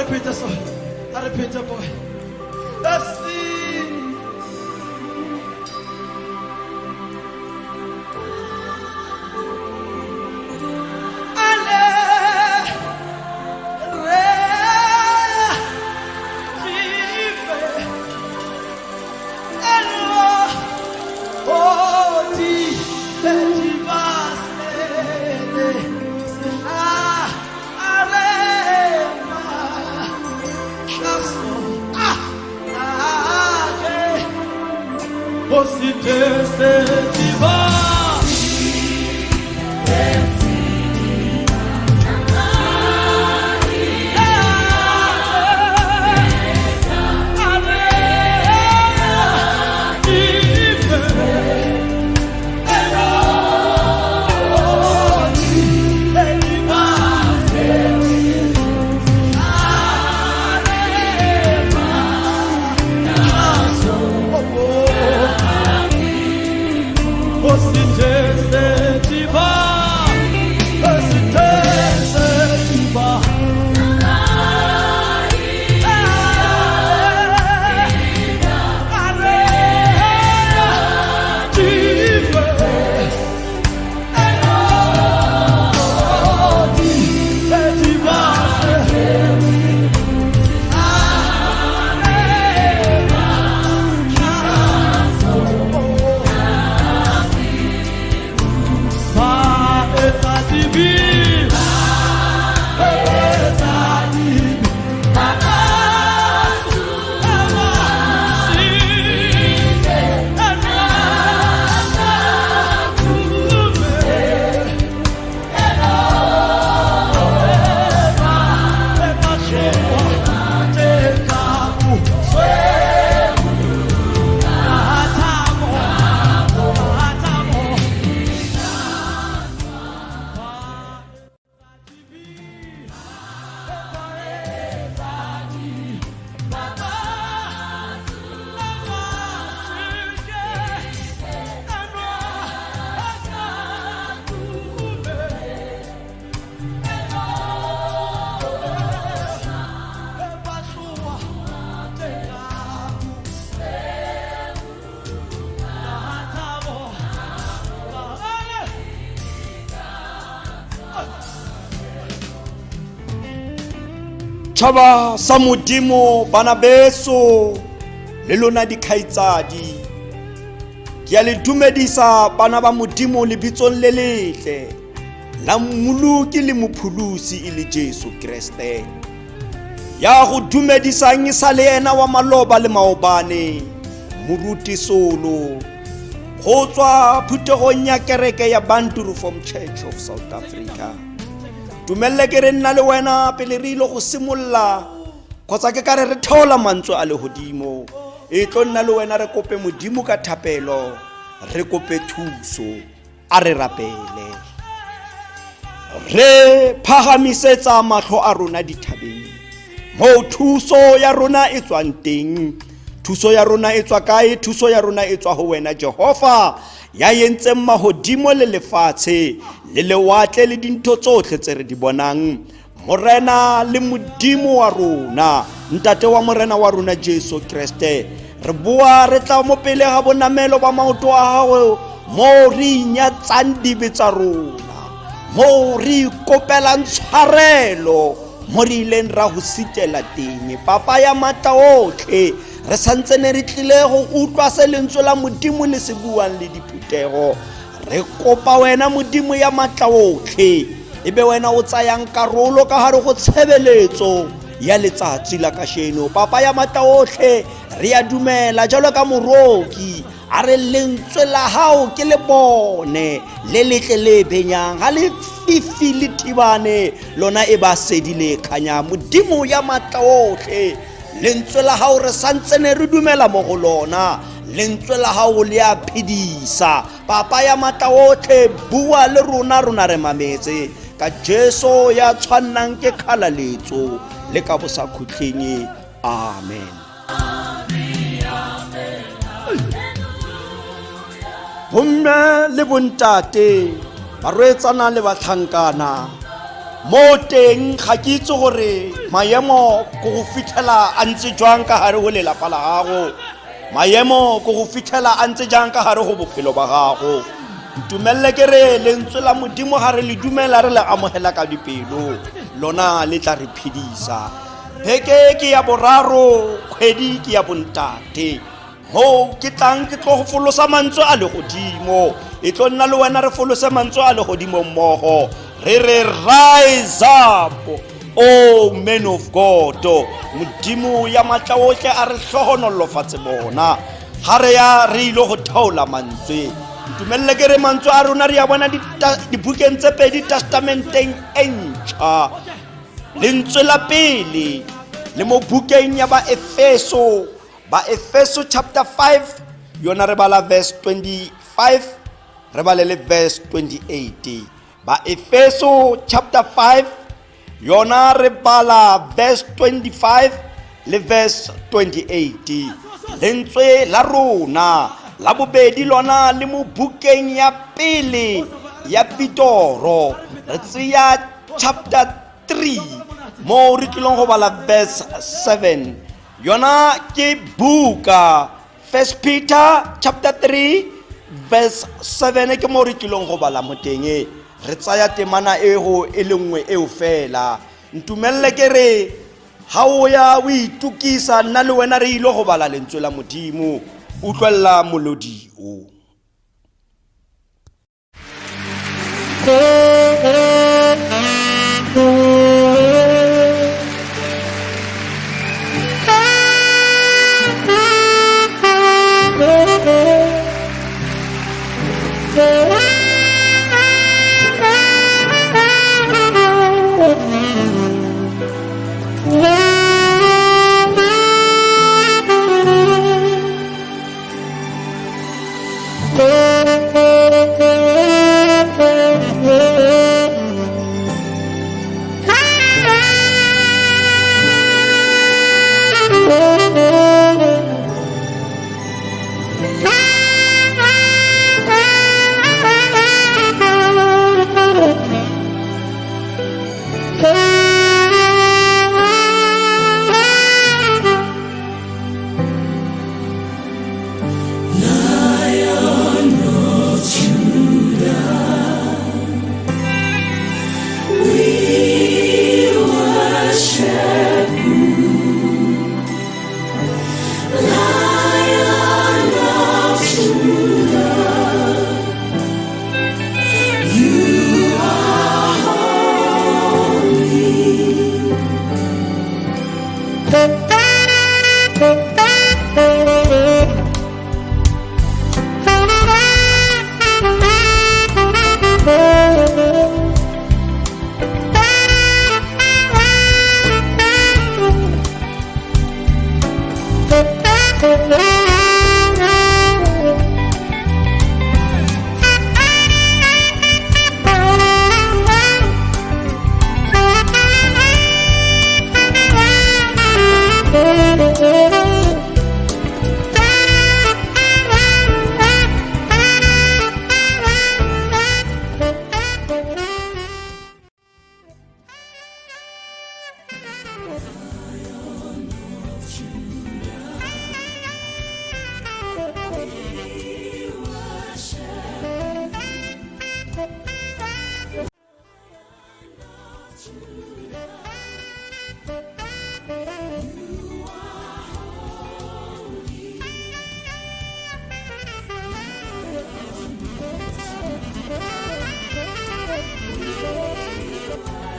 A re phete so. A re phete boy. Esi. Ale re vive elo odi le di se a re ma tlaso a a ke o si te se ti va. Tšhaba sa Modimo, bana beso le lona dikgaitsadi, ke a le dumedisa bana ba Modimo lebitsong le letle la Mmoloki le Mopholosi e le Jesu Kriste. Ya go dumedisang e sa le ena wa maloba le maobane, Moruti Solo, go tswa phuthegong ya kereke ya Bantu Reform Church of South Africa. Dumelle ke re nna le wena pele re ile go simolola kgotsa ke ka re re theola mantswe a legodimo, e tlo nna le wena re kope Modimo ka thapelo, re kope thuso. A re rapele. Re phagamisetsa matlho a rona dithabeng, moo thuso ya rona e tswang teng. Thuso ya rona e tswa kae? Thuso ya rona e tswa ho wena Jehova, ya entseng mahodimo le lefatshe le lewatle le dintho tsotlhe tse re di bonang. Morena le Modimo wa rona, Ntate wa Morena wa rona Jesu Kriste, re boa re tla mo pele ga bonamelo ba maoto a gago, moo re inyatsang dibe tsa rona, moo re ikopelang tshwarelo, mo re ileng ra go sitela teng. Papa ya matla otlhe, re santse ne re tlile go utlwa se lentswe la Modimo le se buang le diphuthego. Re kopa wena Modimo ya matla otlhe, e be wena o tsayang karolo ka gare go tshebeletso ya letsatsi la kasheno. Papa ya matla otlhe, re ya dumela jalo ka moroki, a re lentswe la gago ke le bone le letle le benyang, ga le fifi le thibane, lona e ba sedi le kganya. Modimo ya matla otlhe, lentswe la gago re santsene re dumela mo go lona, lentswe la gago le a phedisa. Papa ya matla otlhe, bua le rona, rona re mametse, ka Jesu ya tshwannang ke kgalaletso le ka bosakhutleng. Amen. Bomme le bontate, barwetsana le batlhankana, Mo teng ga ke itse gore maemo ko go fitlhela a ntse jwang ka gare go lelapa la gago, maemo ko go fitlhela a ntse jang ka gare go bophelo ba gago. Ntumelele ke re lentswe la Modimo ga re le dumela, re le amogela ka dipelo, lona le tla re phedisa. Beke ke ya boraro, kgwedi ke ya bontate, mo ke tlang ke tlo go folosa mantswe a legodimo. E tlo nna le wena re folose mantswe a legodimo mmogo, re re rise up, O men of God. Modimo ya matla otlhe a re hlohonolofatse bona ga re ya re ile go theola mantswe. Ntumelele ke re mantswe a rona re ya bona dibukeng tse pedi testamenteng e ntšha. Lentswe la pele le mo bukeng ya Baefeso, Baefeso chapter 5, yona re bala verse 25, re bale le verse 28. Baefeso chapter 5, yona re bala verse 25 le verse 28. Lentswe la rona la bobedi lona le mo bukeng ya pele ya Pitoro, re tseya chapter 3, mo re tlilong go bala verse 7. Yona ke buka First Peter chapter 3 verse 7, ke mo re tlilong go bala mo teng. Re tsaya temana e go e le nngwe eo fela. Ntumelele ke re ga o ya o itukisa, nna le wena re ile go bala lentswe la Modimo. Utlwelela molodi o.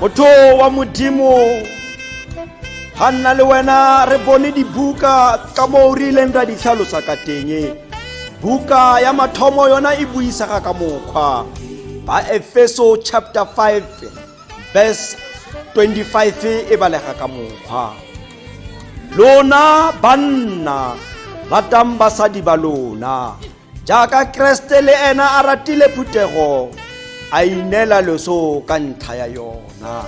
Motho wa Modimo, ga nna le wena re bone dibuka ka moo re ileng ra di tlhalosa ka teng. Buka ya mathomo yona e buisega ka mokgwa ba Efeso chapter 5 verse 25, e balega ka mokgwa: Lona banna, ratang basadi ba lona jaaka Kreste le ena a ratile phuthego, a ineela loso ka ntlha ya yona.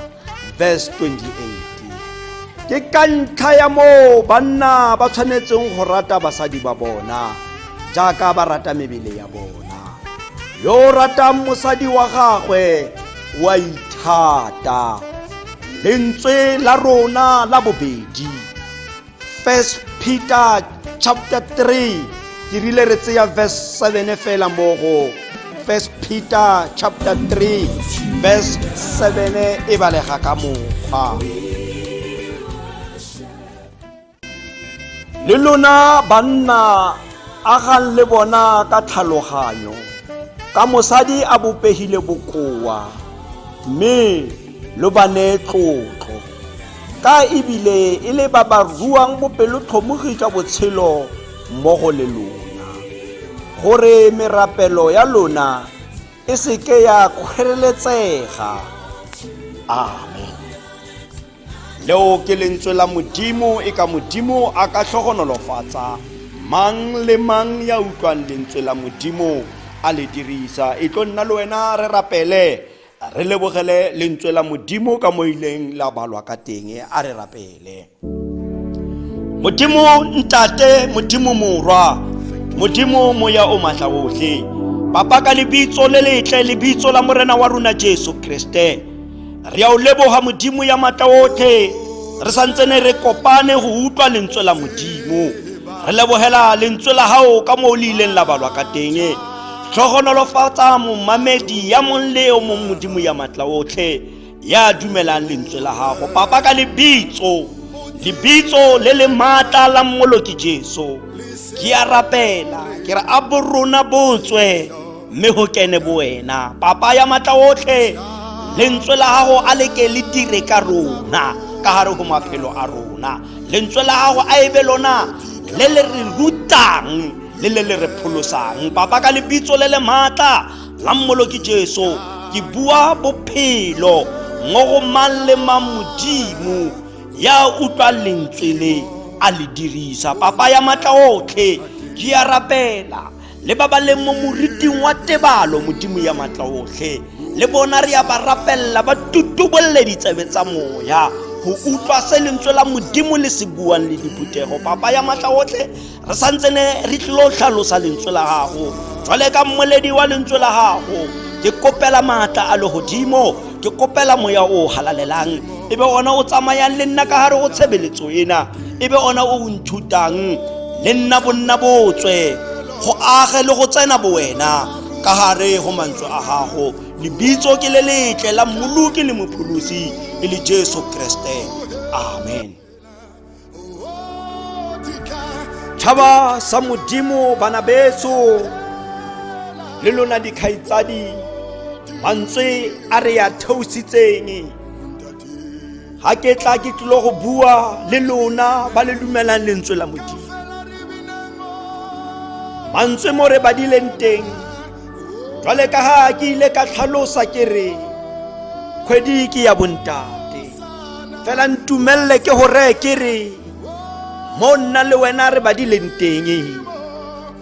Verse 28: Ke ka ntlha ya moo banna ba tshwanetseng go rata basadi ba bona jaaka ba rata mebele ya bona. Yo o ratang mosadi wa gagwe o a ithata. Lentswe la rona la bobedi, First Peter chapter 3, ke rile re tseya verse 7 fela mo go First Peter chapter 3 verse 7 e balega ka mokgwa. Le lona banna agang le bona ka tlhaloganyo, ka mosadi a bopegile bokoa, mme lo ba nee tlotlo, ka ebile e le ba ba ruang bopelotlhomogi jwa botshelo mmogo le lona, gore merapelo ya lona e seke ya kgwereletsega. Amen. Leo ke lentswe la Modimo, e ka Modimo a ka hlogonolofatsa mang le mang ya utlwang lentswe la Modimo a le dirisa. E tlo nna le wena re rapele, re lebogele lentswe la Modimo ka mo ileng la balwa ka teng. A re rapele. Modimo Ntate, Modimo Morwa, Modimo Moya o Matla otlhe, Papa ka lebitso le letle, lebitso la Morena wa rona Jesu Kriste, re a o leboga Modimo ya matla otlhe, re santsene re kopane go utlwa lentswe la Modimo. Re lebogela lentswe la gago ka moo le ileng la balwa ka teng. Tlhogonolofatsa momamedi ya mong le yo mong, Modimo ya matla otlhe, ya dumelang lentswe la gago, Papa, ka lebitso, lebitso le le maatla la Mmoloki Jesu, ke a rapela ke re a borona botswe mme go kene bo wena, Papa ya matla otlhe. Lentswe la gago a leke le dire ka rona ka gare go maphelo a rona. Lentswe la gago a ebe lona le le re rutang le le le re pholosang, Papa, ka lebitso le le maatla la Mmoloki Jesu. Ke bua bophelo mo go mang le mang, Modimo ya utlwa lentswe le a le dirisa, Papa ya matla otlhe. Ke ya rapela le ba ba leng mo moriting wa tebalo, Modimo ya matla otlhe, le bona re ya ba rapelela, ba tutubolle ditsebe tsa moya go utlwa se lentswe la Modimo le se buang le diphuthego, Papa ya matla otlhe. Re santsene re tlilo tlhalosa lentswe la gago. Jwale ka mmoledi wa lentswe la gago, ke kopela maatla a legodimo, ke kopela moya o halalelang, e be ona o tsamayang le nna ka gare go tshebeletso ena, e be ona o nthutang le nna bonna botswe go age le go tsena bo wena ka gare go mantswe a gago. Lebitso ke le letle la Mmoloki le Mopholosi e le Jesu Kriste, amen. Tšhaba sa Modimo, bana betso le lona dikgaitsadi, mantswe a re ya theositseng ga ke tla ke tlilo go bua le lona ba le dumelang lentswe la Modimo. Mantswe mo re badileng teng, jwale ka ga ke ile ka tlhalosa ke re kgwedi ke ya bontate, fela ntumelele ke gore ke re mo nna le wena re badileng teng,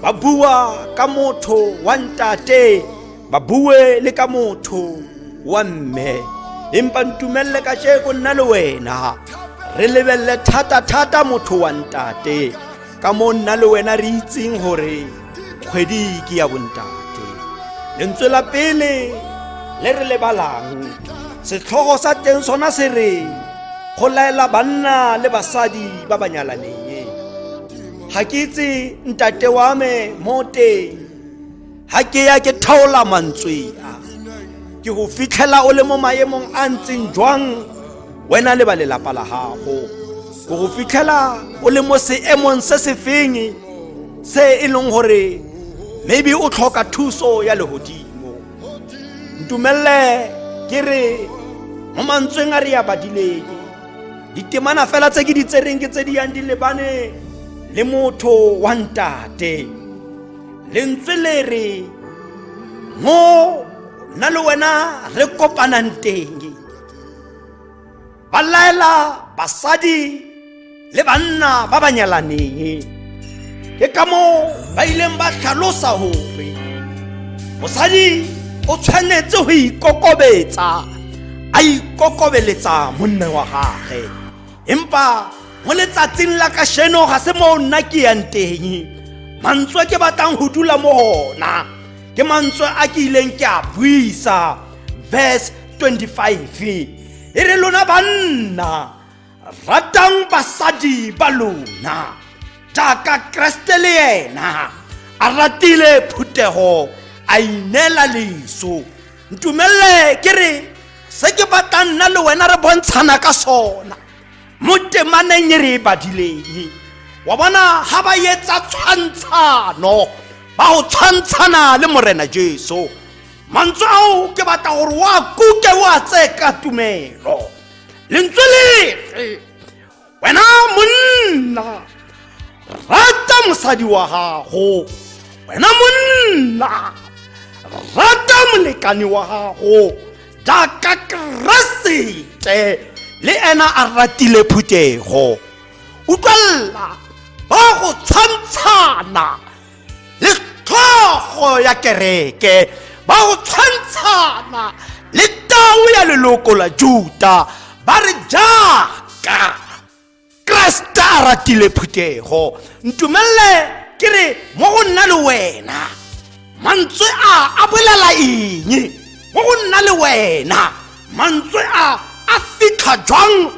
ba bua ka motho wa ntate, ba bue le ka motho wa mme, empa ntumelele ka tšeko nna le wena re lebelele thata-thata motho wa ntate, ka mo nna le wena re itseng gore kgwedi ke ya bontate. Lentswe la pele le re lebalang, setlhogo sa teng sona se re go laela banna le basadi ba ba nyalaneng. Ga ke itse ntate wa me mo teng, ga ke ya ke thaola mantswe a, ke go fitlhela o le mo maemong a ntseng jwang wena le ba lelapa la gago, ke go fitlhela o le mo seemong se se feng se e leng gore maybe o tlhoka thuso ya legodimo. Ntumelele ke re mo mantsweng a re ya badileng, ditemana fela tse ke di tsereng ke tse di yang di lebane le motho wa ntate. Lentswe le re mo nna le wena re kopanang teng, ba laela basadi le banna ba ba nyalaneng. Ke ka moo ba ileng ba tlhalosa gore mosadi o tshwanetse go ikokobetsa, a ikokobeletsa monna wa gage. Empa mo letsatsing la kasheno ga se moo nna ke yang teng. Mantswe ke batlang go dula mo gona ke mantswe a ke ileng ke a buisa, verse 25. E re lona banna, ratang basadi ba lona jaaka Kreste le yena a ratile phuthego a ineela leso. Ntumelele ke re se ke batlang nna le wena re bontshana ka sona mo temaneng e re e badileng. Wa bona ha ba etsa tshwantshano, ba go tshwantshana le Morena Jesu. Mantswe ao ke batla gore wa kuke wa tseye ka tumelo. Lentswe le re, wena monna rata mosadi wa gago, wena monna rata molekane wa gago jaaka Keresete le ena a ratile phuthego. Utlwella, ba go tshwantshana le tlhogo ya kereke, ba go tshwantshana le tau ya leloko la Juta, ba re jaaka Kreste a ratile phuthego. Ntumelele ke re mo go nna le wena, mantswe a a bolela eng? Mo go nna le wena, mantswe a a fitlha jwang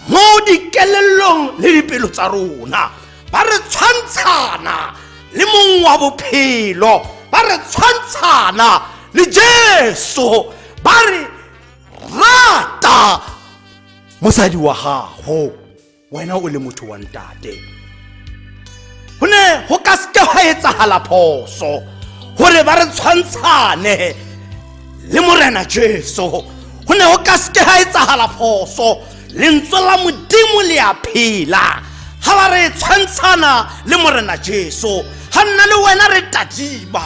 mo dikelellong le dipelo tsa rona? Ba re tshwantshana le mong wa bophelo, ba re tshwantshana le Jesu, ba re rata mosadi wa gago wena o le motho wa ntate. Go ne go ka seke ga etsagala phoso gore ba re tshwantshane le Morena Jesu. Go ne go ka seke ga etsagala phoso. Lentswe la Modimo le a phela ga ba re tshwantshana le Morena Jesu. Ga nna le wena re tadima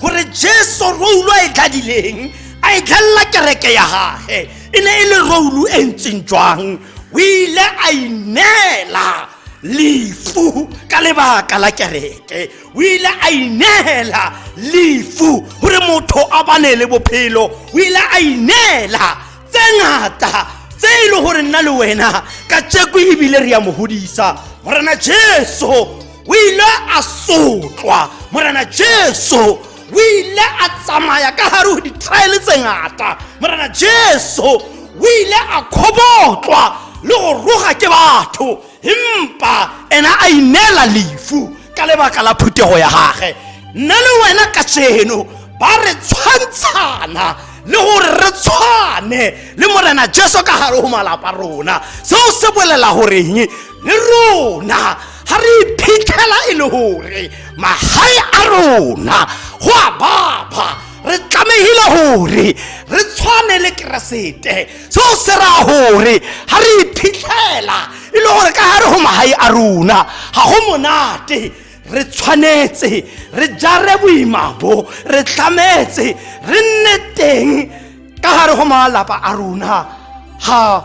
gore Jesu roulo a e tladileng a e tlalela kereke ya gage e ne e le roulu e ntseng jwang. O ile a ineela lefu ka lebaka la kereke, o ile a ineela lefu gore motho a bane le bophelo, o ile a ineela tse ngata tse e le gore nna le wena ka tšeko ebile re ya mo godisa. Morena Jesu o ile a sotlwa, Morena Jesu o ile a tsamaya ka gare go ditraele tse ngata, Morena Jesu o ile a kgobotlwa le go roga ke batho, empa ena a ineela lefu ka lebaka la phuthego ya gage. Nna le wena ka tseno ba re tshwantshana le gore re tshwane le Morena Jesu ka gare go malapa rona. Seo se bolela goreng? Le rona ga re iphitlhela e le gore magae a rona go a baba, re tlamehile gore re tshwane le Keresete. Seo se raya gore ga re iphitlhela e le gore ka gare go magae a rona ga go monate, re tshwanetse re jare boima bo, re tlametse re nne teng ka gare go malapa a rona ga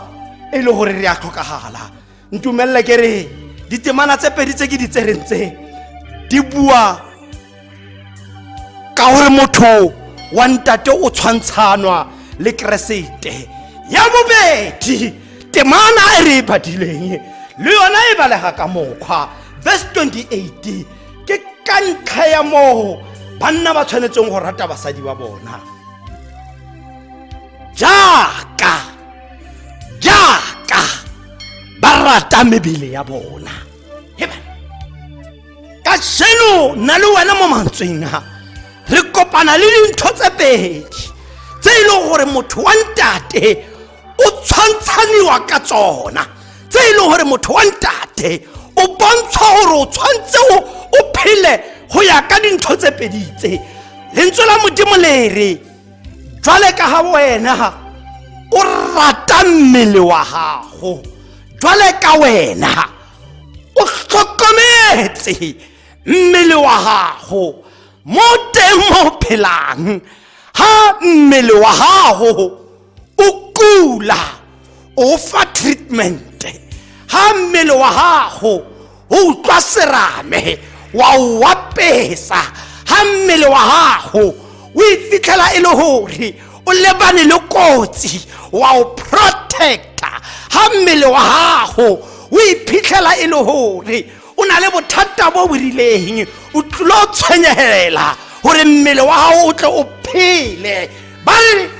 e le gore re a tlhokagala. Ntumelele ke re ditemana tse pedi tse ke di tsereng tse di bua ka gore motho wa ntate o tshwantshanwa le Keresete. Ya bobedi temana e re e badileng le yona e balega ka mokgwa verse 28, ke ka ntlha ya moo banna ba tshwanetseng go rata basadi ba bona jaaka ba rata mebele ya bona. Ka seno nna le wena mo mantsweng a re kopana le dintho tse pedi tse e leng gore motho wa ntate o tshwantshaniwa ka tsona, tse e leng gore motho wa ntate o bontshwa gore o tshwantse o phele go ya ka dintho tse pedi tse. Lentswe la Modimo le re jwale ka ga wena o rata mmele wa gago, jwale ka wena o hlokometse mmele wa gago mo teng mo phelang. Ha mmele wa gago o kula, o fa treatment. Ha mmele wa gago o utlwa serame, wa o apesa. Ha mmele wa gago o ifitlhela e le gore o lebane le kotsi, wa o protecta. Ha mmele wa gago o iphitlhela e le gore o na le bothata bo bo rileng, o tlilo tshwenyegela gore mmele wa gago o tle o phele. Ba re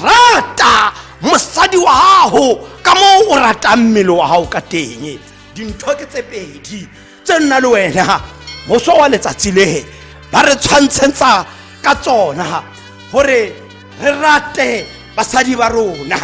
rata mosadi wa gago ka moo o ratang mmele wa gago ka teng. Dintho ke tse pedi tse nna le wena moso wa letsatsi le ba re tshwantshetsa ka tsona, gore re rate basadi ba rona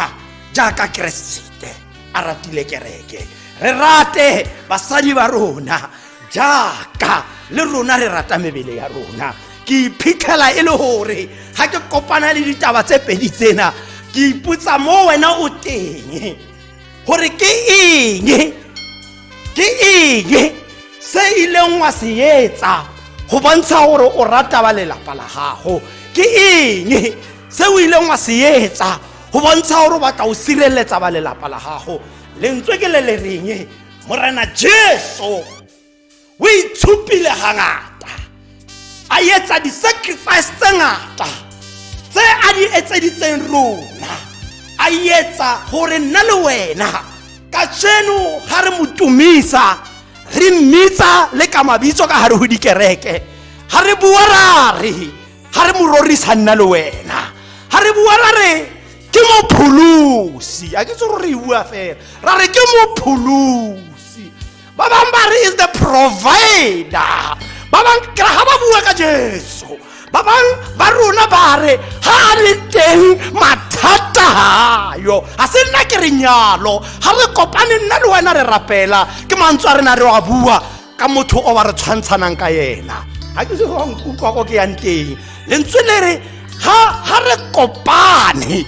jaaka Keresete a ratile kereke, re rate basadi ba rona jaaka le rona re rata mebele ya rona. Ke iphitlhela e le gore ga ke kopana le ditaba tse pedi tsena, ke ipotsa mo wena o teng gore ke eng, ke eng se ileng wa se etsa go bontsha gore o rata ba lelapa la gago, ke eng se o ileng wa se etsa go bontsha gore o batla o sireletsa ba lelapa la gago. Lentswe ke le le reng Morena Jesu o itshupile gangata, a etsa di-sacrifice tse ngata tse a di etseditseng rona, a etsa gore nna le wena kajeno ga re mo tumisa, re mmitsa le ka mabitso ka gare go dikereke, ga re bua ra re ga re mo rorisa nna le wena, ga re bua ra re ke mopholosi. A ke tse gore re e bua fela, ra re ke mopholosi. Ba bangwe ba re is the provider, ba bangwe kry ga ba bua ka Jesu, ba bangwe ba rona ba re ga a le teng mathata gayo. Ga se nna ke re nyalo, ga re kopane nna le wena re rapela, ke mantswe a rena re wa bua ka motho o ba re tshwantshanang ka yena. Ga ke se go nkutlwa ko ke yang teng. Lentswe le re ga re kopane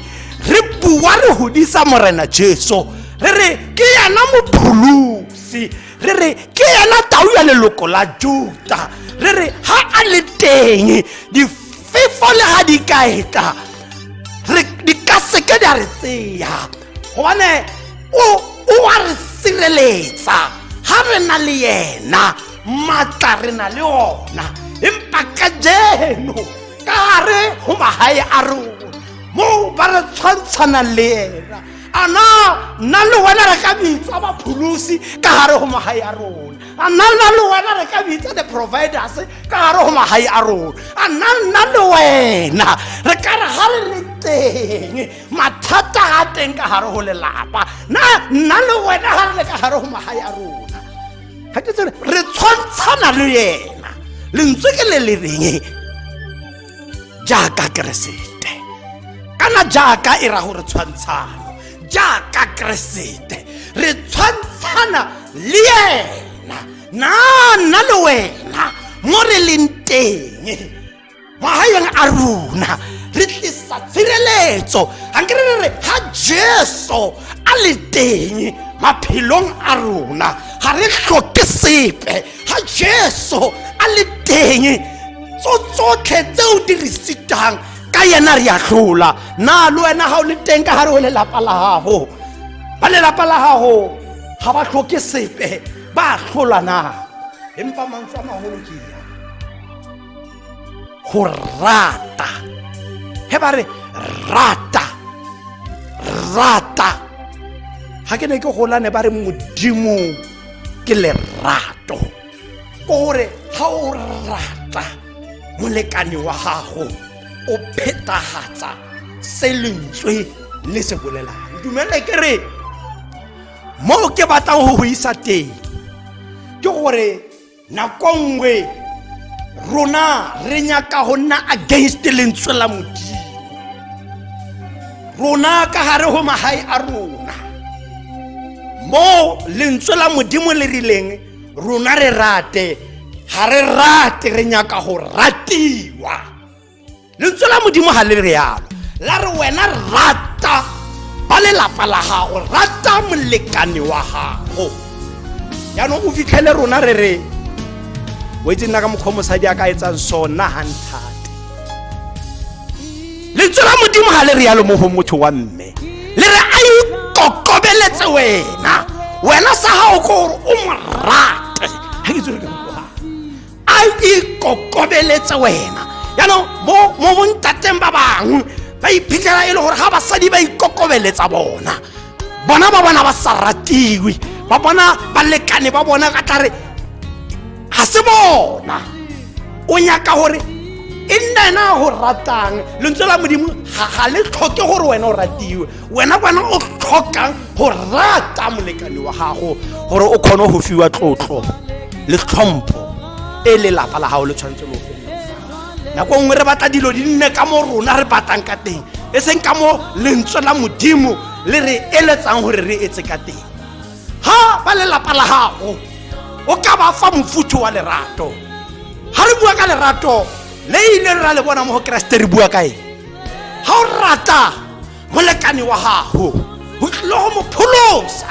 re bua re godisa Morena Jesu, re re ke yena mopholosi, re re ke yena tau ya leloko la Juta, re re ga a le teng difefo le ga di ka etla di ka seke di a re tseya, gobane o wa re sireletsa. Ga re na le yena maatla re na le ona. Empa kajeno ka gare go magae a rona moo ba re tshwantshana le ena, a na nna le wena re ka bitsa bapholosi ka gare go magae a rona? A nna nna le wena re ka bitsa the providers ka gare go magae a rona? A nna nna le wena re ka re ga re le teng mathata a teng ka gare go lelapa? Na nna le wena ga re le ka gare go magae a rona, ga ke tsere re tshwantshana le yena? Lentswe ke le le reng jaaka Keresete, kana jaaka e ra gore tshwantshano, jaaka Keresete re tshwantshana le yena. Na nna le wena mo re leng teng magaeng a rona re tlisa tshireletso? Ga nke re re ga Jesu a le teng maphelong a rona ga re tlhoke sepe. Ga Jesu a le teng tso tsotlhe tseo di re sitang ka yena re a tlhola. Na le wena ga o le teng ka gare go lelapa la gago, ba lelapa la gago ga ba tlhoke sepe, ba tlhola na? Empa mantswe a magolo ke ya go rata. He ba re rata, rata. Ga ke ne ke golane ba re Modimo ke lerato, ko gore ga o rata molekane wa gago o phetagatsa se lentswe le se bolelang. Dumele ke re mo ke batlang go go isa teng ke gore nako nngwe rona re nyaka go nna against lentswe la Modimo rona ka gare go magae a rona, mo lentswe la Modimo le rileng rona re rate, ga re rate, re nyaka go ratiwa. Lentswe la Modimo ga le re yalo, la re wena rata ba lelapa la gago, rata molekane wa gago. Jaanong o fitlhele rona re re o itse nna ka mokgwa mosadi a ka etsang sona ga nthate. Lentswe la Modimo ga le re yalo mo go motho wa mme, le re a ikokobeletse wena. Wena sa gago ke gore o mo rate. Ga ke tsere ke a ikokobeletse wena. Jaanong mo bontateng ba bangwe ba iphitlhela e le gore ga basadi ba ikokobeletsa bona, bona ba bona ba sa ratiwe, ba bona balekane ba bona ka tlare ga se bona. O nyaka gore E nna ena a go ratang. Lentswe la Modimo ga le tlhoke gore wena o ratiwe, wena wena o tlhokang go rata molekane wa gago gore o kgone go fiwa tlotlo le tlhompho e lelapa la gago le tshwanetse le o. Nako nngwe re batla dilo di nne ka mo rona re batlang ka teng, e seng ka mo lentswe la Modimo le re eletsang gore re etse ka teng. Ha ba lelapa la gago o ka ba fa mofutho wa lerato. Ha re bua ka lerato le ile ra le bona mo go Keresete, re bua ka eng? Ha o rata molekane wa gago, o tlile go mo pholosa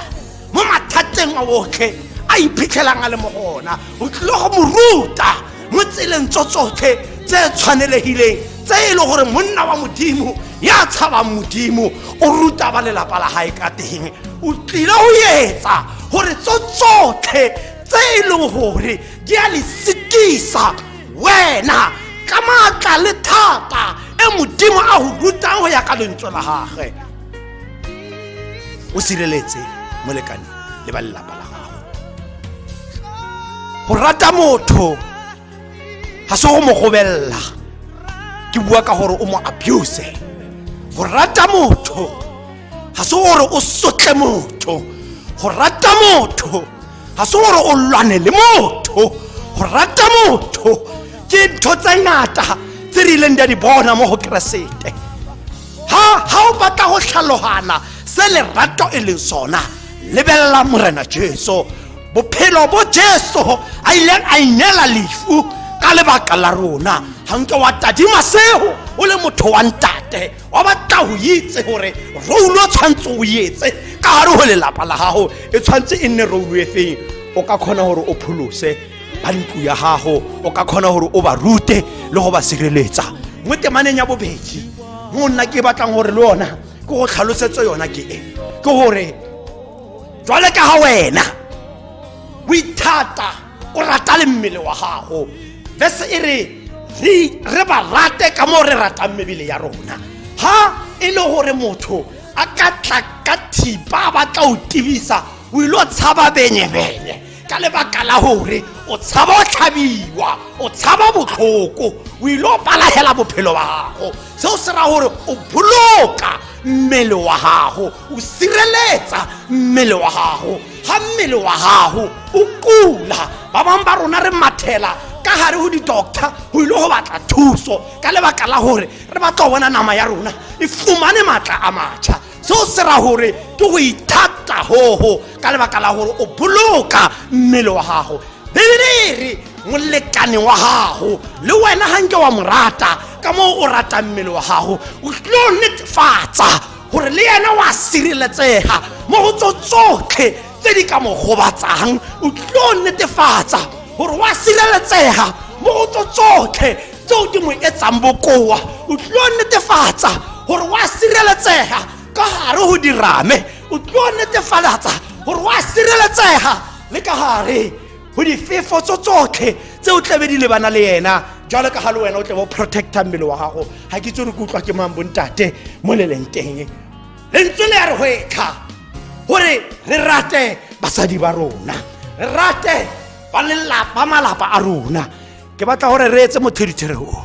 mo mathateng a otlhe a iphitlhelang a le mo go ona, o tlile go mo ruta mo tseleng tso tsotlhe tse tshwanelegileng tse e le gore monna wa Modimo ya tshabang Modimo o ruta ba lelapa la gae ka teng. O tlile go etsa gore tso tsotlhe tse e leng gore di a le setisa wena ka maatla le thata e Modimo a go rutang go ya ka lentswe la gagwe, o sireletse molekane le ba lelapa la gago. Go rata motho ga se go mo gobelela, ke bua ka gore o mo abuse. Go rata motho ga se gore o sotle motho. Go rata motho ga se gore o lwane le motho. Go rata motho ke ntho tse ngata tse re ileng di a di bona mo go Keresete. Ha o batla go tlhalogana se lerato e leng sona, lebelela Morena Jesu, bophelo bo Jesu a ileng a ineela lefu ka lebaka la rona. Ga nke wa tadima seo o le motho wa ntate, wa batla go itse gore role o tshwanetse o etse ka gare go lelapa la gago e tshwanetse e nne role e feng, o ka kgona gore o pholose ba ntlo ya gago, o ka kgona gore o ba rute le go ba sireletsa. Mo temaneng ya bobedi mo nna ke batlang gore le ona ke go tlhalosetse yona ke e, ke gore jwale ka ga wena o ithata, o rata le mmele wa gago. Verse e re re ba rate ka moo re ratang mebele ya rona. Ha e le gore motho a ka tla ka thipa a batla o tibisa, o ile o tshaba benyebenye ka lebaka la gore o tshaba o tlhabiwa, o tshaba botlhoko, o ile o palagela bophelo ba gago. Seo se ra gore o boloka mmele wa gago, o sireletsa mmele wa gago. Ga mmele wa gago o kula, ba bangwe ba rona re mathela ka gare go di-doctor go ile go batla thuso ka lebaka la gore re batla go bona nama ya rona e fumane maatla a matšha. Seo se ra gore ke go ithata gogo ka lebaka la gore o boloka mmele wa gago. Bibele e re molekane wa gago le wena ga nke wa mo rata ka moo o ratang mmele wa gago, o tlo netefatsa gore le yena wa sireletsega mo go tso tsotlhe tse di ka mo gobatsang, o tlo netefatsa gore wa sireletsega mo go tso tsotlhe tseo di mo etsang bokoa, o tlo netefatsa gore wa sireletsega ka gare go dirame, o tlo netefatsa gore wa sireletsega le ka gare go difefo tso tsotlhe tse o tlabe di lebana le yena, jalo ka ga le wena o tlabe o protecta mmele wa gago. Ga ke itse gore ke utlwa ke mang bontate mo le leng teng. Lentswe le ya re gwetlha gore re rate basadi ba rona, re rate ba lelapa, malapa a rona. Ke batla gore re etse mothedithere o,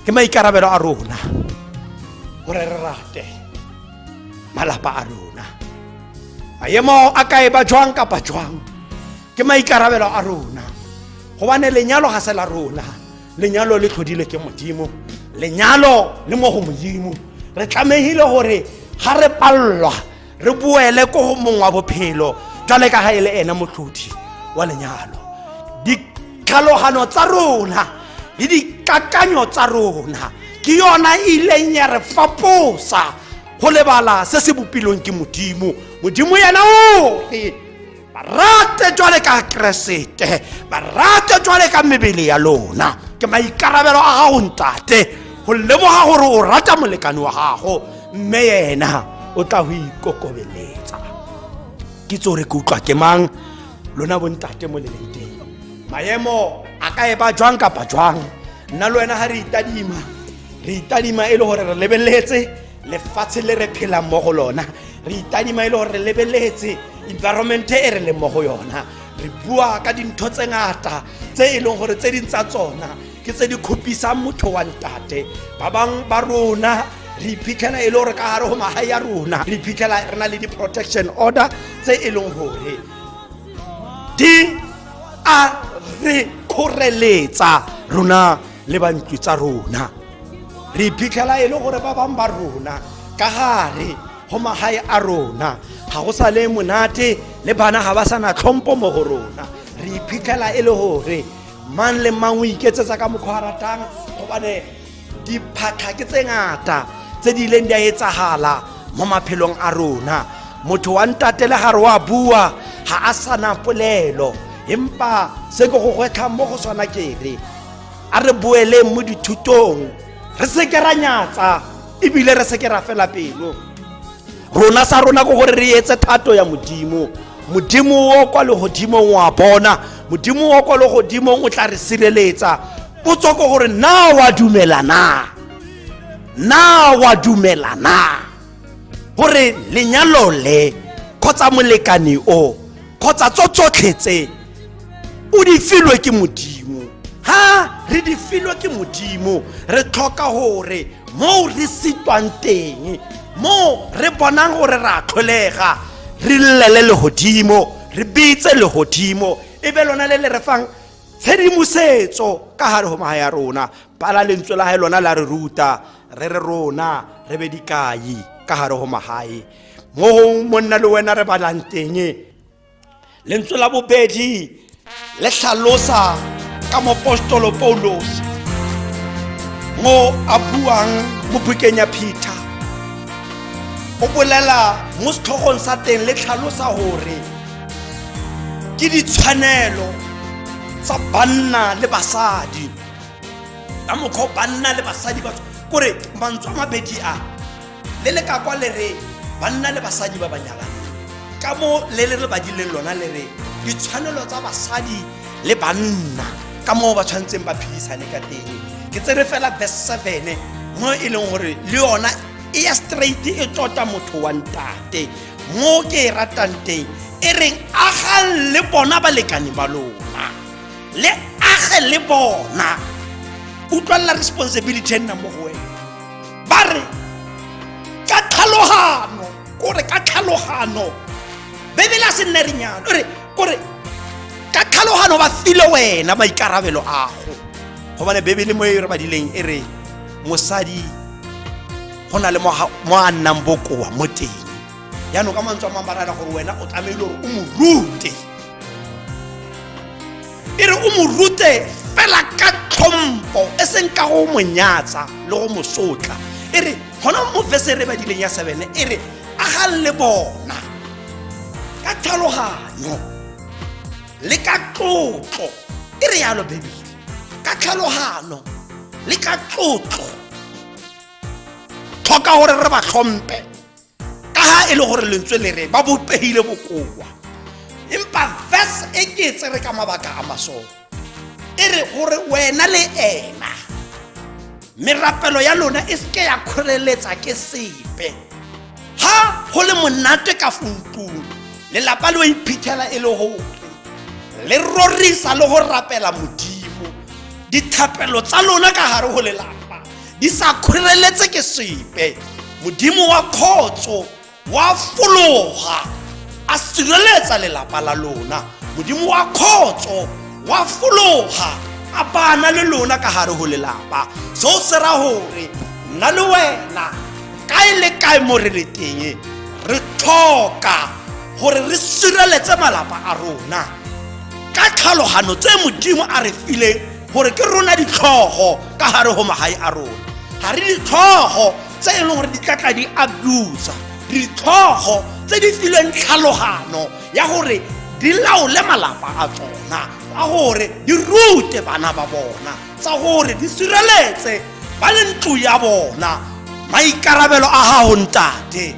ke maikarabelo a rona gore re rate malapa a rona. Maemo a kae ba jwang kapa jwang, ke maikarabelo a rona, gobane lenyalo ga se la rona, lenyalo le tlhodile ke Modimo, lenyalo le mo go Modimo. Re tlamehile gore ga re pallwa re boele ko go mongwe wa bophelo, jwale ka ga e le ena motlhodi wa lenyalo. Ditlhalogano tsa rona le dikakanyo tsa rona ke yona e ileng ya re faposa go lebala se se bopilweng ke Modimo. Modimo yena o re ba rate jwale ka Keresete, ba rate jwale ka mebele ya lona. Ke maikarabelo a gago ntate go lemoga gore o rata molekane wa gago, mme yena o tla go ikokobeletsa. Ke tse gore ke utlwa ke mang lona bontate mo le leng teng. Maemo a ka e ba jwang kapa jwang, nna le wena ga re itadima, re itadima e le gore re lebeletse lefatshe le re phelang mo go lona, re itadima e le gore re lebeletse environment e re leng mo go yona. Re bua ka dintho tse ngata tse e leng gore tse ding tsa tsona ke Ke tse di kgopisang motho wa ntate. Ba bangwe ba rona re iphitlhela e le gore ka gare go magae ya rona re iphitlhela re na le di-protection order tse e leng gore di a re kgoreletsa rona le bantlo tsa rona. Re iphitlhela e le gore ba bangwe ba rona ka gare go magae a rona ga go sa le monate, le bana ga ba sa na tlhompo mo go rona. Re iphitlhela e le gore mang le mang o iketsetsa ka mokgwa a ratang, gobane diphatlha ke tse ngata tse di ileng di a etsagala mo maphelong a rona. Motho wa ntate le gare wa bua ga a sana polelo, empa se ke go gwetlhang mo go sona kere a re boeleng mo dithutong, re seke ra nyatsa ebile re seke ra fela pelo. Rona sa rona ke gore re etse thato ya Modimo. Modimo o kwa legodimong wa bona, Modimo o kwa legodimong o tla re sireletsa. Potso ke gore na wa dumela na? Na wa dumela na gore lenyalo le kgotsa molekane o kgotsa tso tsotlhe tse o di filwe ke Modimo? Ha re di filwe ke Modimo, re tlhoka gore moo re sitwang teng, mo re bonang gore re a tlholega, re llele legodimo, re bitse legodimo, e be lona le le re fang tshedimosetso ka gare go magae ya rona. Bala lentswe la gae, lona la re ruta re re rona re be dikai ka gare go magae mo go monna le wena re balang teng. Lentswe la bobedi le tlhalosa ka mopostolo Paulos mo a buang mo bukeng ya Peter, o bolela mo setlhogong sa teng le tlhalosa gore ke ditshwanelo tsa banna le basadi ka mokgwa banna le basadi ba kore mantswe a mabedi a le le ka kwa le re banna le basadi ba ba nyalaneng, ka mo le le re badileng lona le re ditshwanelo tsa basadi le banna ka moo ba tshwanetseng ba phedisane ka teng. Ke tsere fela verse 7 mo e leng gore le yona e ya straight, e tota motho wa ntate mo ke e ratang teng, e reng agang le bona balekane ba lona, le age le bona. Utlwalela responsibility e nnang mo go wena. Ba re ka tlhalogano, kore ka tlhalogano, Bebele a se nne re nyalo, re kore ka tlhalogano ba file wena maikarabelo ago, gobane Bebele mo e re badileng e re mosadi go na le mo a nnang bokoa mo teng. Yaanong ka mantswe a mangwe ba rana gore wena o tlamehile gore o mo rute, e re o mo rute fela ka tlhompo, e seng ka go mo nyatsa le go mo sotla. E re gona mo verse e re badileng ya 7 e re agang le bona ka tlhaloganyo le ka tlotlo. E re yalo Bebele, ka tlhalogano le ka tlotlo. Tlhoka gore re ba tlhompe ka ha e le gore lentswe le re ba bopegile bokoa, empa verse e ke e tsere ka mabaka a masolo, e re gore wena le ena merapelo ya lona e seke ya kgoreletsa ke sepe. Ha go le monate ka fontlong, lelapa le o iphitlhela e le gore le rorisa le go rapela Modimo, dithapelo tsa lona ka gare go lelapa di sa kgoreletse ke sepe, Modimo wa kgotso wa fologa a sireletsa lelapa la lona. Modimo wa kgotso wa fologa a bana le lona ka gare go lelapa. Seo se ra gore nna le wena kae le kae mo re le teng re tlhoka gore re sireletse malapa a rona ka tlhalogano tse Modimo a re fileng gore ke rona ditlhogo ka gare go magae a rona. Ga re ditlhogo tse e leng gore di tlatla di abusa, ditlhogo tse di filweng tlhalogano ya gore di laole malapa a tsona, tsa gore di rute bana ba bona, tsa gore di sireletse ba le ntlo ya bona. Maikarabelo a gago ntate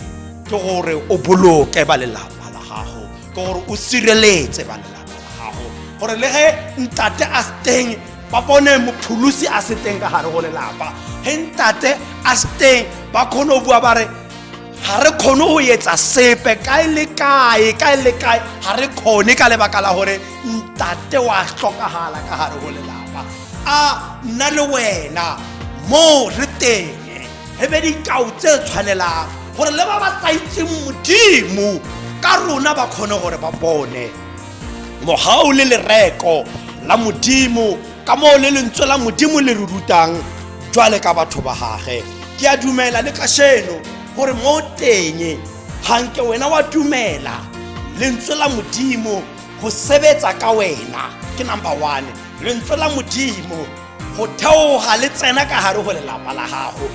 ke gore o boloke ba lelapa la gago, ke gore o sireletse ba lelapa la gago, gore le ge ntate a se teng ba bone mopholosi a se teng ka gare go lelapa. Ge ntate a se teng ba kgone go bua ba re ga re kgone go etsa sepe kae le kae, kae le kae ga re kgone ka lebaka la gore ntate wa tlhokagala ka gare go lelapa. A nna le wena mo re teng re be dikao tse tshwanelang gore le ba ba sa itseng Modimo ka rona ba kgone gore ba bone mogau le lereko la Modimo ka moo le lentswe la Modimo le re rutang jwale ka batho ba gage. Ke a dumela le kasheno gore mo teng ganke wena wa dumela lentswe la Modimo go sebetsa ka wena ke number 1. Lentswe la Modimo go theoga le tsena ka gare go lelapa la gago,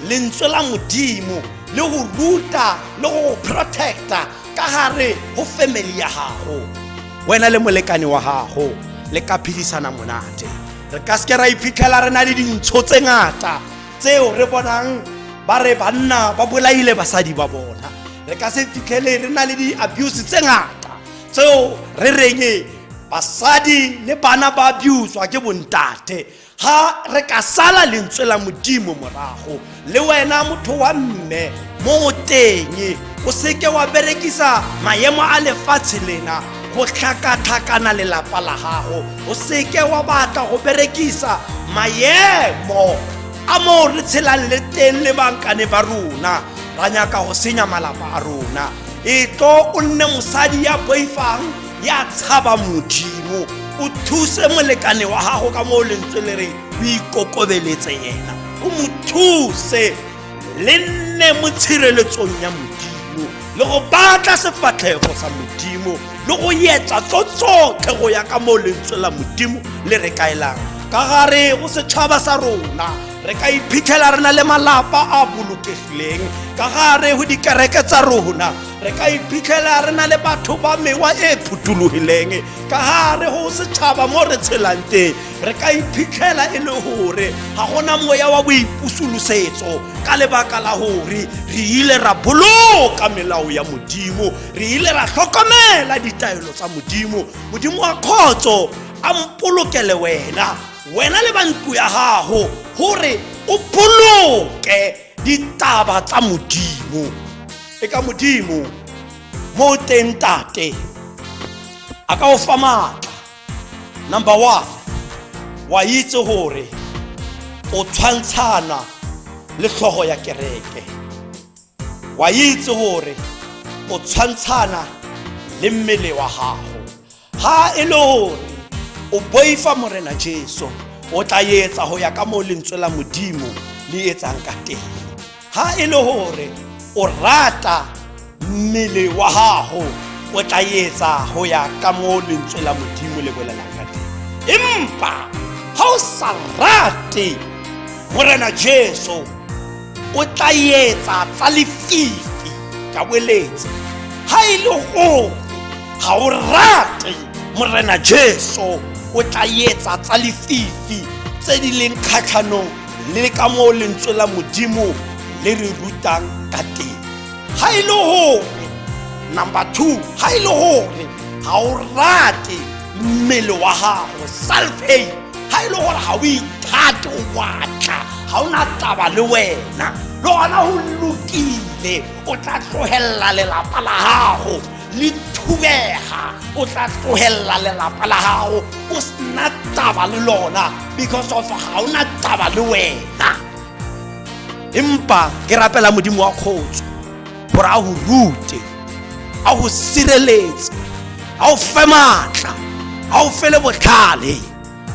lentswe la Modimo le go ruta le go protecta ka gare go family ya gago. Wena le molekane wa gago le ka phedisana monate. Re ka seke ra iphitlhela re na le dintsho tse ngata tseo re bonang ba re banna ba bolaile basadi ba bona. Re ka se fitlhele re na le di-abuse tse ngata tseo re reng basadi le bana ba abuswa ke bontate. Ha re ka sala lentswe la Modimo morago, le wena motho wa mme mo teng o seke wa berekisa maemo a lefatshe lena go tlhakatlhakana lelapa la gago. O seke wa batla go berekisa maemo a mo re tshelang le teng le bankane ba rona ra nyaka go senya malapa a rona. E tlo o nne mosadi ya boifang, ya tshaba Modimo, o thuse molekane wa gago ka moo lentswe le reng o ikokobeletse yena, o mo thuse le nne mo tshireletsong ya Modimo le go batla sefatlhego sa Modimo le go etsa tso tsotlhe go ya ka moo lentswe la Modimo le re kaelang. Ka gare go setšhaba sa rona re ka iphitlhela re na le malapa a bolokegileng. Ka gare go dikereke tsa rona re ka iphitlhela re na le batho ba mewa e phuthologileng. Ka gare go setšhaba mo re tshelang teng re ka iphitlhela e le gore ga gona moya wa boipusolosetso ka lebaka la gore re ile ra boloka melao ya Modimo, re ile ra hlokomela ditaelo tsa Modimo. Modimo wa kgotso a mpolokele wena, wena le ba ntlo ya gago, gore o boloke ditaba tsa Modimo. E ka Modimo mo teng tate a ka o fa maatla. Number 1, wa itse gore o tshwantshana le tlhogo ya kereke, wa itse gore o tshwantshana le mmele wa gago. Ha e le gore o boifa Morena Jesu, o tla etsa go ya ka moo lentswe la Modimo le etsang ka teng. Ha e le gore o rata mmele wa gago, o tla etsa go ya ka moo lentswe la Modimo le bolelang ka teng. Empa ha o sa rate Morena Jesu, o tla etsa tsa lefifi. Ka boeletse, ha e le gore ga o rate Morena Jesu, o tla etsa tsa lefifi tse di leng kgatlhanong le ka moo lentswe la Modimo le re rutang ka teng. Ha e le gore number 2, ha e le gore ga o rate mmele wa gago, self hate, ha e le gore ga o ithate, o batla ga o na taba le wena, le gona go lokile, o tla tlogelela lelapa la gago le thubega, o tla tlogelela lelapa la gago o sena taba le lona because of ga o na taba le wena. Empa ke rapela Modimo wa kgotso gore a go rute, a go sireletse, a o fe maatla, a o fe le botlhale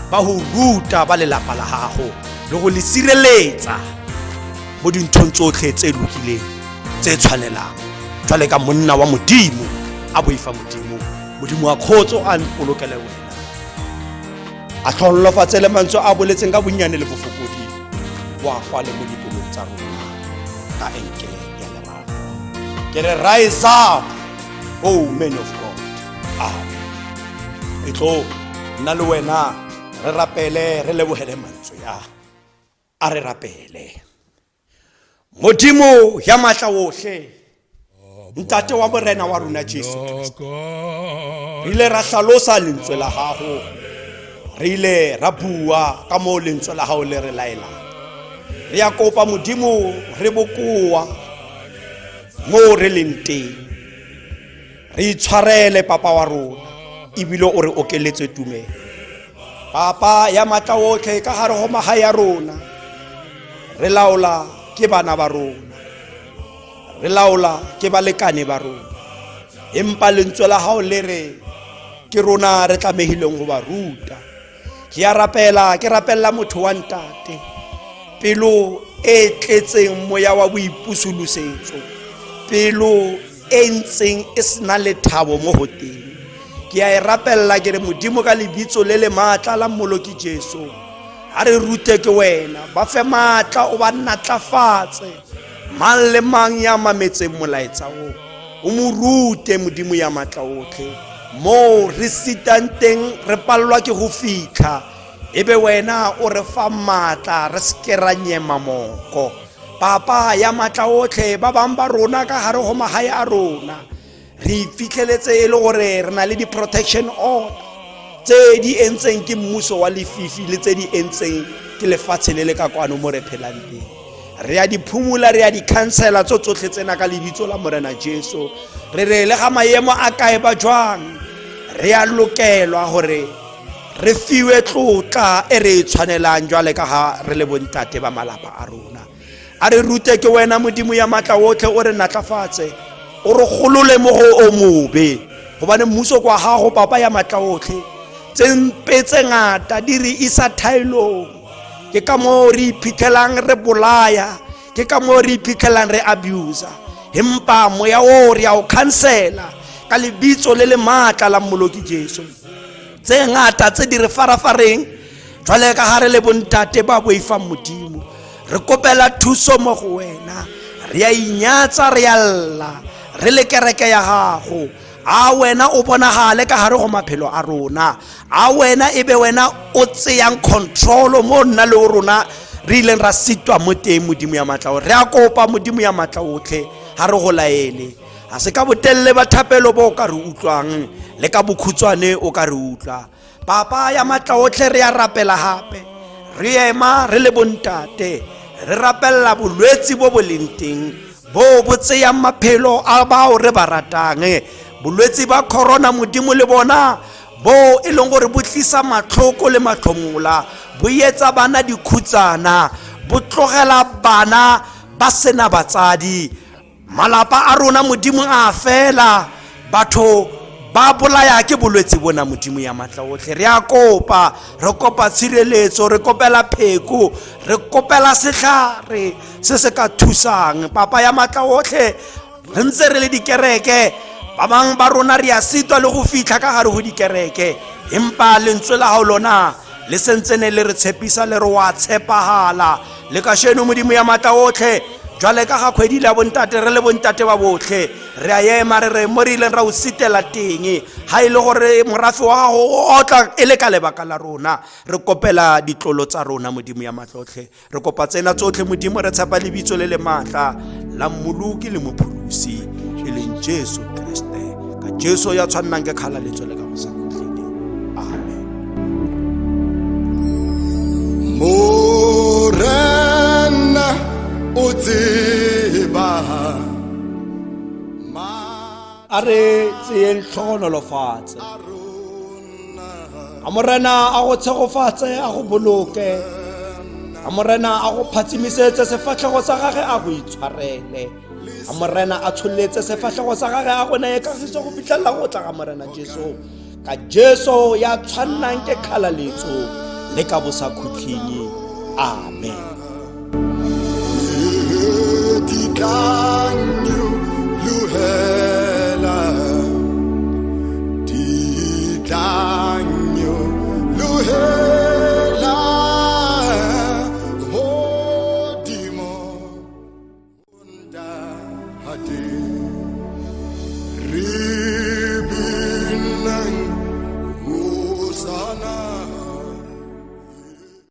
ba go ruta ba lelapa la gago le go le sireletsa mo dinthong tsotlhe tse lokileng tse tshwanelang jwale ka monna wa Modimo a boifa Modimo. Modimo wa kgotso a mpolokele wena, a tlhonolofatse le mantswe a boletseng ka bonnyane le bofokodi, wa kwale mo dipelong tsa rona ka enke ya lerato. Ke re rise up, oh men of God. Amen. E tlo nna le wena re rapele, re lebogele mantswe a re rapele. Modimo ya matla ohle, ntate wa Morena wa rona Jesu Kriste, re ile ra hlalosa lentswe la gago, re ile ra bua ka moo lentswe la gago le re laelang. Re ya kopa Modimo re bokoa moo re leng teng, re itshwarele papa wa rona, ebile o re okeletse tumelo. Papa ya matla otlhe, ka gare go magae ya rona re laola ke bana ba rona, re laola ke balekane ba rona, empa lentswe la gago le re ke rona re tlamehileng go ba ruta. Ke a rapela, ke rapelela motho wa ntate, pelo e tletseng moya wa boipusolosetso, pelo e ntseng e sena lethabo mo go teng. Ke a e rapelela, ke re Modimo, ka lebitso le le maatla la Mmoloki Jesu, a re rute ke wena, ba fe maatla, o ba natlafatse. Mang le mang ya mametseng molaetsa o, o mo rute, Modimo ya maatla otlhe. Moo re sitang teng, re palelwa ke go fitlha, e be wena o re fa maatla, re seke ra nyema moko. Papa ya maatla otlhe, ba bangwe ba rona ka gare go magae a rona re iphitlheletse e le gore re na le di-protection order tse di entseng ke mmuso wa lefifi le tse di entseng ke lefatshe le le ka kwano mo re phelang teng. Re a di phumula, re a di khansela tso tsotlhe tsena ka lebitso la Morena Jesu. Re re le ga maemo a kae ba jwang, re a lokelwa gore re fiwe tlotla e re e tshwanelang jwale ka ga re le bontate ba malapa a rona. A re rute ke wena, Modimo ya maatla otlhe, o re natlafatse, o re golole mo go o mobe, gobane mmuso kwa gago, Papa ya maatla otlhe. Tse mpe tse ngata di re isa thaelong, ke ka moo re iphitlhelang re bolaya, ke ka moo re iphitlhelang re abuser, empa moya o re a o khansela ka lebitso le le maatla la Mmoloki Jesu. Tse ngata tse di re farafareng jwale ka ga re le bontate ba boifang Modimo, re kopela thuso mo go wena. Re a inyatsa, re a lla, re le kereke ya gago. A wena o bonagale ka gare go maphelo a rona, a wena e be wena o tseyang control mo nna le o rona re ileng ra sitwa mo teng. Modimo ya maatla, re a kopa, Modimo ya maatla otlhe, ga re go laele ga se ka botelele ba thapelo bo o ka re utlwang, le ka bokhutshwane o ka re utlwa. Papa ya maatla otlhe, re a rapela gape, re ema re le bontate, re rapelela bolwetsi bo bo leng teng bo bo tseyang maphelo a bao re ba ratang, bolwetsi ba corona, Modimo, le bona bo e leng gore bo tlisa matlhoko le matlhomola, bo etsa bana dikhutsana, bo tlogela bana ba sena batsadi. Malapa a rona, Modimo, a fela, batho ba bolaya ke bolwetse bona. Modimo ya maatla otlhe, re a kopa, re kopa tshireletso, re kopela pheko, re kopela setlhare se se ka thusang. Papa ya maatla otlhe, re ntse re le dikereke, ba bangwe ba rona re a sitwa le go fitlha ka gare go dikereke, empa lentswe la gago lona le sentsene le re tshepisa, le re wa tshepagala le kasheno. Modimo ya maatla otlhe, jwale ka ga kgwedi la bontate, re le bontate ba botlhe re a ema, re re mo re ileng ra o sitela teng, ga e le gore morafe wa gago o otla e le ka lebaka la rona, re kopela ditlolo tsa rona. Modimo ya matlotlhe, re kopa tsena tsotlhe, Modimo, re tshepa lebitso le le maatla la Mmoloki le Mopholosi e leng Jesu Kriste, ka Jesu ya tshwannang ke kgalaletso le ka bosakhutleng, amen. Morena o tseba. A re tseyeng tlhogonolofatse. A Morena a go tshegofatse, a go boloke. A Morena a go phatsimisetse sefatlhego sa gage, a go itshwarele. A Morena a tsholetse sefatlhego sa gage, a go neye kagiso go fitlhelela go tla ga Morena Jesu, ka Jesu ya tshwannang ke kgalaletso le ka bosakhutlhing, amen. Di tla nyolohelwa.